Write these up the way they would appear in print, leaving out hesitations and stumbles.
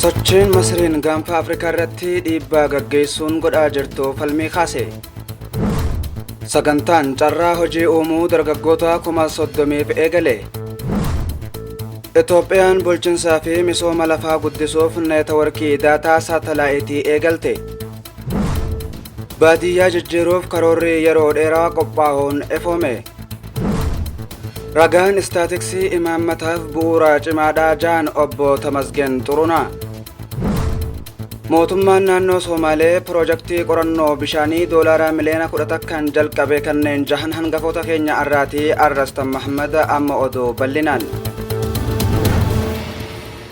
Sochiin Masriin gaanfa Afrikaa irratti dhiibbaa gaggeessuun godhaa jirtu falmii kaase. Sagantaan carraa hojii uumuu dargaggoota 30,000f eegale. Itoophiyaan bulchinsaa fi misooma lafaa guddisuuf neetworkii daataa saatalaayitii eegalte. Baadiyyaa jijjiiruuf karoorri yeroo dheeraa qophaa'uun ifoome. Ragaan istaatiksii imaammataaf bu'uura cimaadhaa ja'an obbo Tamasgen Xurunaa. Mootummaan naannoo Somaalee piroojaktii qorannoo bishaanii doolaaraa miliyoona 11n jalqabe kanneen jahan hangafoota keenya arraatii Arrastan Mahammad amma oduu bal'inaan.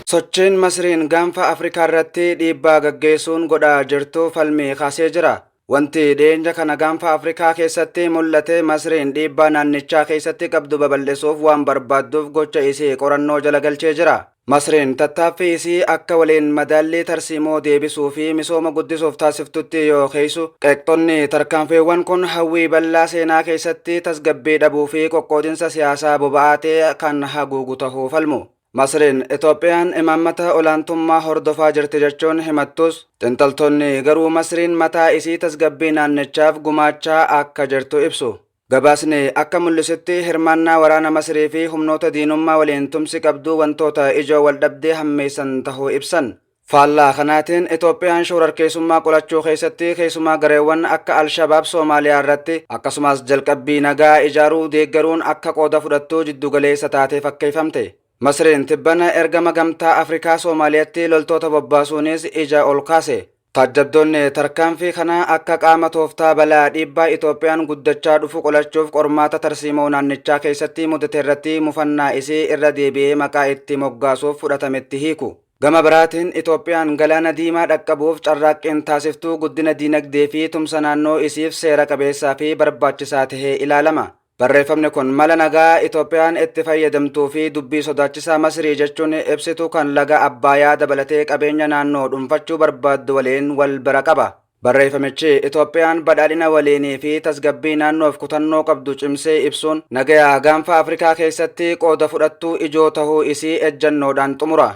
Sochiin Masriin gaanfa Afrikaa irratti dhiibbaa gaggeessuun godhaa jirtu falmii kaasee jira. Wanti dhiyeenya kana gaanfa Afrikaa keessatti mul'ate Masriin dhiibbaa naannichaa keessatti qabdu babal'isuuf waan barbaadduuf gocha isii qorannoo jala galchee jira. Masriin tattaaffii isii akka waliin madaallii tarsiimoo deebisuu fi misooma guddisuuf taasiftutti yoo keeysu, qeeqxonni tarkaanfiiwwan kun hawwii bal'aa seenaa keessatti tasgabbii dhabuu fi qoqqoodinsa siyaasaa boba'aa ta'e kan haguugu tahuu falmu. Masriin Itoophiyaan imaammata olaantummaa hordofaa jirti jechuun himattus, xinxaltoonni garuu Masriin mataa isii tasgabbii naannichaaf gumaachaa akka jirtu ibsu. Gabaasni akka mul'isutti hirmaannaa waraana Masrii fi humnoota diinummaa waliin tumsi qabdu wantoota ijoo waldhabdee hammeessan tahuu ibsan. Faallaa kanaatiin Itoophiyaan shoorarkeessummaa qolachuu keessatti keessumaa gareewwan akka Alshabaab Soomaaliyaa irratti akkasumas jalqabbii nagaa ijaaruu deeggaruun akka qooda fudhattu jiddugaleessa taatee fakkeeffamte. Masriin tibbana ergama gamtaa Afrikaa Soomaaliyaatti loltoota bobbaasuunis ija ol kaase. Taajjabdoonni tarkaanfii kanaa akka qaama tooftaa balaa dhiibbaa Itoophiyaan guddachaa dhufu qolachuuf qormaata tarsiimoo naannichaa keessatti mudate irratti mufannaa isii irra deebi'ee maqaa itti moggaasuuf fudhatametti hiiku. Gama biraatiin Itoophiyaan galaana diimaa dhaqqabuuf carraaqqiin taasiftuu guddina diinagdee fi tumsa naannoo isiif seera qabeessaa fi barbaachisaa tahee ilaalama. Barreeffamni kun mala nagaa Itoophiyaan itti fayyadamtuu fi dubbii sodaachisaa Masrii jechuun ibsitu kan laga Abbaayaa dabalatee qabeenya naannoo dhuunfachuu barbaaddu waliin wal bira qaba. Barreeffamichi Itoophiyaan badhaadhina waliinii fi tasgabbii naannoof kutannoo qabdu cimsee ibsuun nagaya gaanfa Afrikaa keessatti qooda fudhattuu ijoo tahuu isii ejjannoodhaan xumura.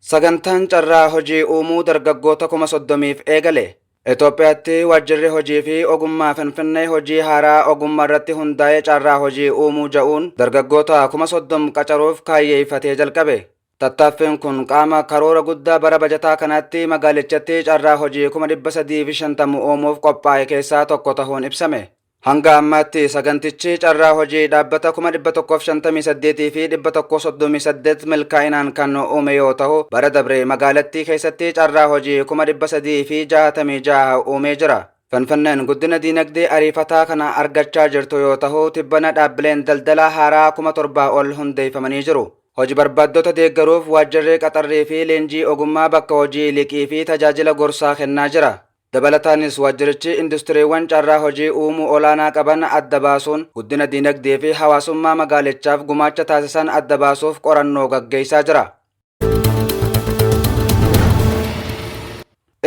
Sagantaan carraa hojii uumuu dargaggoota 30,000f eegale. Itoophiyaatti waajjirri hojii fi ogummaa Finfinnee hojii haaraa ogummaa irratti hundaa'ee carraa hojii uumuu ja'uun dargaggoota 30,000 qacaruuf kaayyeeffatee jalqabe. Tattaaffiin kun qaama karoora guddaa bara bajataa kanaatti magaalichatti carraa hojii 350,000 uumuuf qophaa'e keessaa tokko tahuun ibsame. Hanga ammaatti sagantichi carraa hojii dhaabbata 158,138 milkaa'inaan kan uume yoo ta'u, bara dabre magaalattii keessatti carraa hojii 366,000 uumee jira. Finfinneen guddina diinagdee ariifataa kana argachaa jirtu yoo ta'u, tibbana dhaabbileen daldalaa haaraa 7,000 ol hundeeffamanii jiru. Hojii barbaaddota deeggaruuf waajjirri qaxarrii fi leenjii ogummaa bakka hojii liqii fi tajaajila gorsaa kennaa jira. Dabalataanis waajjirichi industiriiwwan carraa hojii uumuu olaanaa qaban adda baasuun guddina diinagdee fi hawaasummaa magaalichaaf gumaacha taasisan adda baasuuf qorannoo gaggeessaa jira.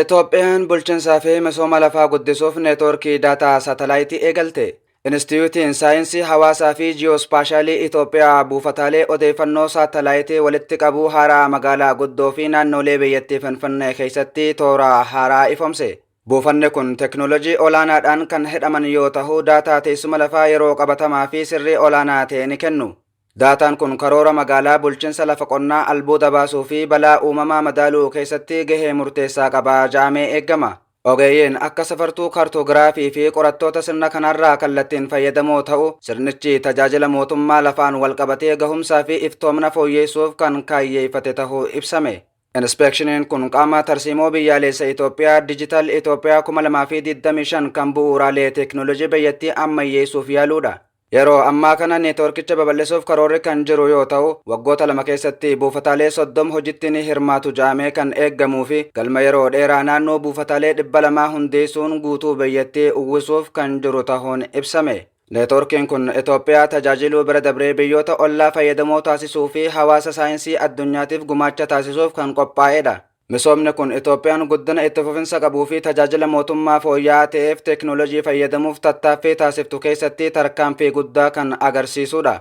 Itoophiyaan bulchiinsaa fi misooma lafaa guddisuuf neetwoorkii daataa saatalaayitii eegalte. Inistitiyuutiin Saayinsii Hawaasaa fi Ji'oospaashaalii Itoophiyaa buufataalee odeeffannoo saatalaayitii walitti qabuu haaraa magaalaa guddoo fi naannolee biyyattii Finfinnee keessatti toora haaraa ifoomse. Buufanni kun teknoolojii olaanaadhaan kan hidhaman yoo ta'u, daataa teessuma lafaa yeroo qabatamaa fi sirrii olaanaa ta'e ni kennu. Daataan kun karoora magaalaa bulchiinsa lafa qonnaa albuuda baasuu fi balaa uumamaa madaaluu keessatti gahee murteessaa qaba ja'amee eegama. Ogeeyyiin akka safartuu kaartoogiraafii fi qorattoota sirna kanarraa kallattiin fayyadamoo ta'u, sirnichi tajaajila mootummaa lafaan walqabatee gahumsaa fi iftoomina fooyyeessuuf kan kaayyeeffate tahuu ibsame. Inspeekshiniin kun qaama tarsiimoo biyyaalessa Itoophiyaa Dijital Itoophiyaa 2025 kan bu'uuraalee teeknooloojii biyyattii ammayyeessuuf yaaluudha. Yeroo ammaa kana neetwoorkicha babal'isuuf karoorri kan jiru yoo ta'u, waggoota 2 keessatti buufataalee 30 hojitti ni hirmaatu ja'amee kan eeggamuu fi galma yeroo dheeraa naannoo buufataalee 200 hundeessuun guutuu biyyattii uwwisuuf kan jiru tahuun ibsame. Neetwoorkiin kun Itoophiyaa tajaajiluu bira dabree biyyoota ollaa fayyadamoo taasisuu fi hawaasa saayinsii addunyaatiif gumaacha taasisuuf kan qophaa'edha. Misoomni kun Itoophiyaan guddina itti fufinsa qabuu fi tajaajila mootummaa fooyya'aa ta'eef teeknooloojii fayyadamuuf tattaaffii taasiftu keessatti tarkaanfii guddaa kan agarsiisudha.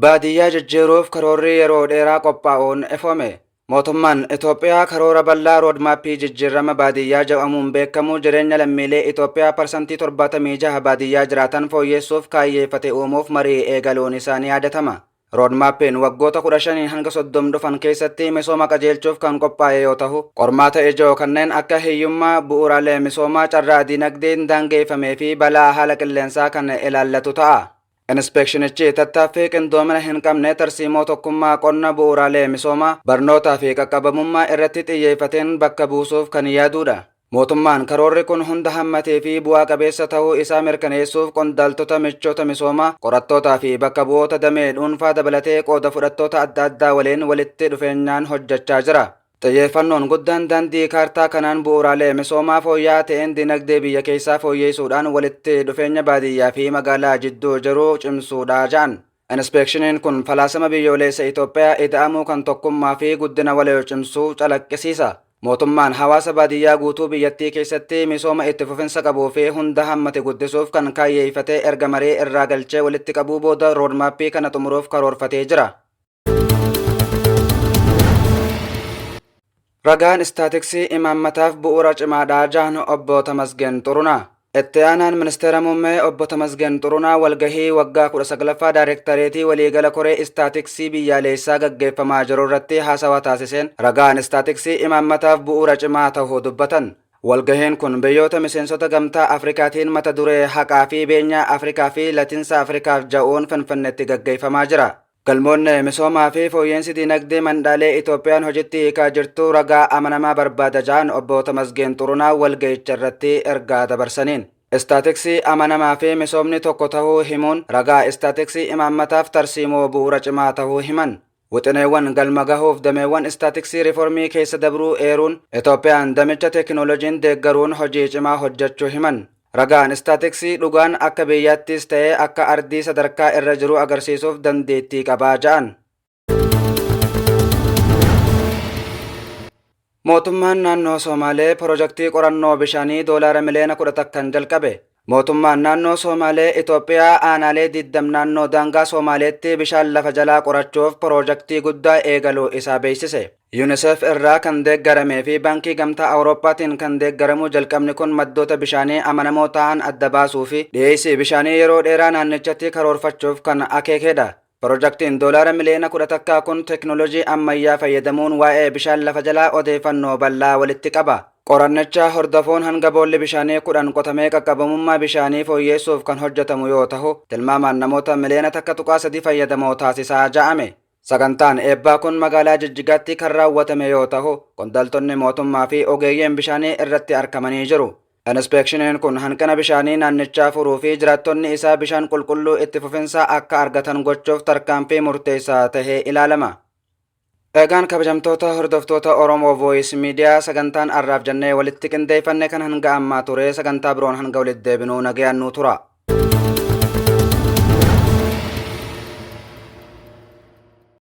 Baadiyyaa jijjiiruuf karoorri yeroo dheeraa qophaa'uun ifoome. Mootummaan Itoophiyaa karoora bal'aa roodmaappii jijjiirama baadiyyaa jedhamuun beekamu jireenya lammiilee Itoophiyaa 76% baadiyyaa jiraatan fooyyessuuf kaayyeeffate uumuuf marii eegaluun isaanii yaadatama. Roodmaappiin waggoota 15 hanga 30 dhufan keessatti misooma qajeelchuuf kan qophaa'e yoo ta'u, qormaata ijoo kanneen akka hiyyummaa, bu'uuraalee misoomaa, carraa dinagdeen daangeffamee fi balaa haala qilleensaa kan ilaallatu ta'a. Inspeekshinichi tattaaffii qindoomina hin qabne tarsiimoo tokkummaa qonna, bu'uuraalee misoomaa, barnootaa fi qaqqabamummaa irratti xiyyeeffateen bakka buusuuf kan yaadudha. Mootummaan karoorri kun hunda hammatee fi bu'aa qabeessa ta'uu isaa mirkaneessuuf qondaaltota michoota misoomaa, qorattootaa fi bakka bu'oota damee dhuunfaa dabalatee qooda fudhattoota adda addaa waliin walitti dhufeenyaan hojjechaa jira. Xiyyeeffannoon guddaan daandii kaartaa kanaan bu'uuraalee misoomaa fooyya'aa ta'een dinagdee biyya keessaa fooyyessuudhaan walitti dhufeenya baadiyyaa fi magaalaa jidduu jiru cimsuudha jedhan. Inspeekshiniin kun falaasama biyyoolessa Itoophiyaa ida'amuu kan tokkummaa fi guddina waloo cimsuu calaqqisiisa. Mootummaan hawaasa baadiyyaa guutuu biyyattii keessatti misooma itti fufinsa qabuu fi hunda hammate guddisuuf kan kaayyeeffate erga marii irraa galchee walitti qabuu booda roodmaappii kana xumuruuf karoorfatee jira. Ragaan istaatiksii imaammataaf bu'uura cimaadhaa jahan obbo Tamasgeen Xurunaa. Itti aanaan ministeera muummee obbo Tamasgeen Xurunaa walgahii waggaa 19ffaa daayirektareetii waliigala koree istaatiksii biyyaalessaa gaggeeffamaa jiru irratti haasawaa taasiseen ragaan istaatiksii imaammataaf bu'uura cimaa ta'uu dubbatan. Walgahiin kun biyyoota miseensota gamtaa Afrikaatiin mata duree haqaa fi beenyaa Afrikaa fi Latinsa Afrikaaf ja'uun Finfinneetti gaggeeffamaa jira. Galmoonni misoomaa fi fooyya'insi dinagdee mandhaalee Itoophiyaan hojiitti hiikaa jirtu ragaa amanamaa barbaada ja'an obbo Tamasgeen Xurunaa walgahicha irratti ergaa dabarsaniin. Istaatiksii amanamaa fi misoomni tokko ta'uu himuun ragaa istaatiksii imaammataaf tarsiimoo bu'uura cimaa ta'uu himan. Wixineewwan galma gahuuf dameewwan istaatiksii riiformii keessa dabruu eeruun Itoophiyaan damicha teekinooloojiin deeggaruun hojii cimaa hojjechuu himan. Ragaan istaatiksii dhugaan akka biyyaattis ta'ee akka ardii sadarkaa irra jiru agarsiisuuf dandeettii qabaa ja'an. Mootummaan naannoo Somaalee pirojektii qorannoo bishaanii doolaara miliyoona 11 jalqabe. Mootummaan naannoo Somaalee Itoophiyaa aanaalee 20 naannoo daangaa Somaaleetti bishaan lafa jalaa qorachuuf pirojektii guddaa eegaluu isaa beeksise. UNICEF irraa kan deeggaramee fi Baankii Gamtaa Awurooppaatiin kan deeggaramu jalqabni kun maddoota bishaanii amanamoo ta'an adda baasuu fi dhiyeessii bishaanii yeroo dheeraa naannichatti karoorfachuuf kan akeekedha. Pirojektiin doolaara miliyoona 11 kun teekinooloojii ammayyaa fayyadamuun waa'ee bishaan lafa jalaa odeeffannoo bal'aa walitti qaba. Qorannicha hordofuun hanga boolli bishaanii 10 qotamee qaqqabamummaa bishaanii fooyyeessuuf kan hojjetamu yoo ta'u, tilmaamaan namoota miliyoona 1.3 fayyadamoo taasisaa ja'ame. Sagantaan eebbaa kun magaalaa Jijjigaatti kan raawwatame yoo ta'u, qondaaltonni mootummaa fi ogeeyyiin bishaanii irratti argamanii jiru. Inspeekshiniin kun hanqina bishaanii naannichaa furuu fi jiraattonni isaa bishaan qulqulluu itti fufinsa akka argatan gochuuf tarkaanfii murteessaa tahee ilaalama. Egaan kabajamtoota hordoftoota Oromoo Voice Media, sagantaan arraaf jennee walitti qindeeffanne kan hanga ammaa ture. Sagantaa biroon hanga walitti deebinuu nagayaan nuu tura.